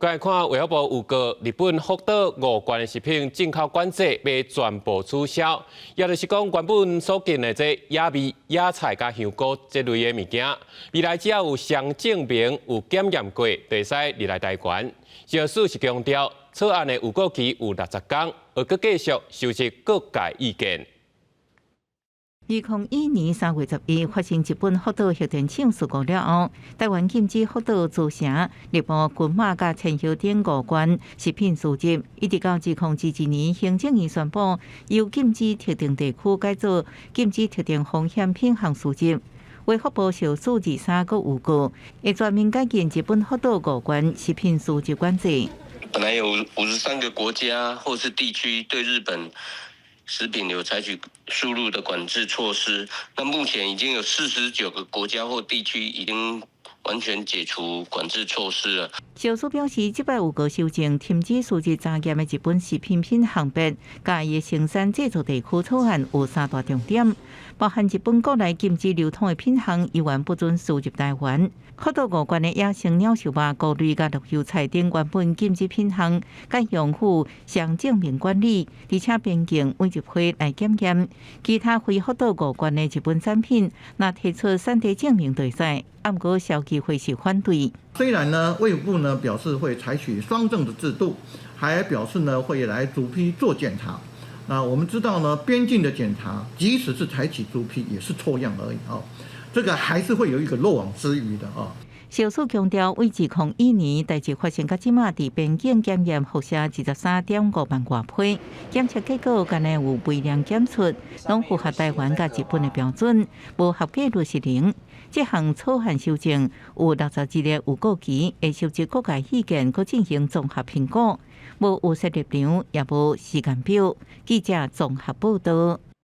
來看衛福部預告，日本福島五縣的食品進口管制欲全部取消，也就是講原本所禁的這野味、野菜佮香菇這類的物件，未來只要有雙證明、有檢驗過，就會使入來台灣。蕭署是強調，草案的預告期有60工，會閣繼續收集各界意見。2001年3月11發生日本福島核電廠事故了後，台灣禁止福島、茨城、日本群馬佮千葉等五縣食品輸入，一直到2022年，行政院宣布由禁止特定地區改做禁止特定風險品項輸入。衛福部小署23閣預告，會全面解禁日本福島五縣食品輸入管制。本來有53個國家或是地區對日本食品有採取輸入的管制措施，那目前已經有49個國家或地區已經完全解除管制措施了。小署表示，這擺預告修正停止輸入查驗的日本食品品項別，佮伊生產製造地區草案有三大重點，包含日本國內禁止流通的品項，猶原不准輸入台灣。福島五縣的野生鳥獸肉、菇類佮綠油菜等原本禁止品項，改用附雙證明管理，而且邊境每一批來檢驗。其他非福島五縣的日本產品，若提出產地證明就會使，毋過消基會是反對。雖然呢，衛福部呢表示會採取雙證的制度，還表示呢會來逐批做檢查。那我們知道呢，邊境的檢查，即使是採取逐批，也是抽樣而已啊。這個還是會有一個漏網之魚的啊。小署強調，為2001年代誌發生到這馬，佇邊境檢驗輻射23.5萬外批，檢測結果敢若有微量檢出，攏符合台灣佮日本的標準，無合格率是零。這項草案修正有60日預告期，會收集各界意見，閣進行綜合評估，無預設立場，也無時間表。記者綜合報道。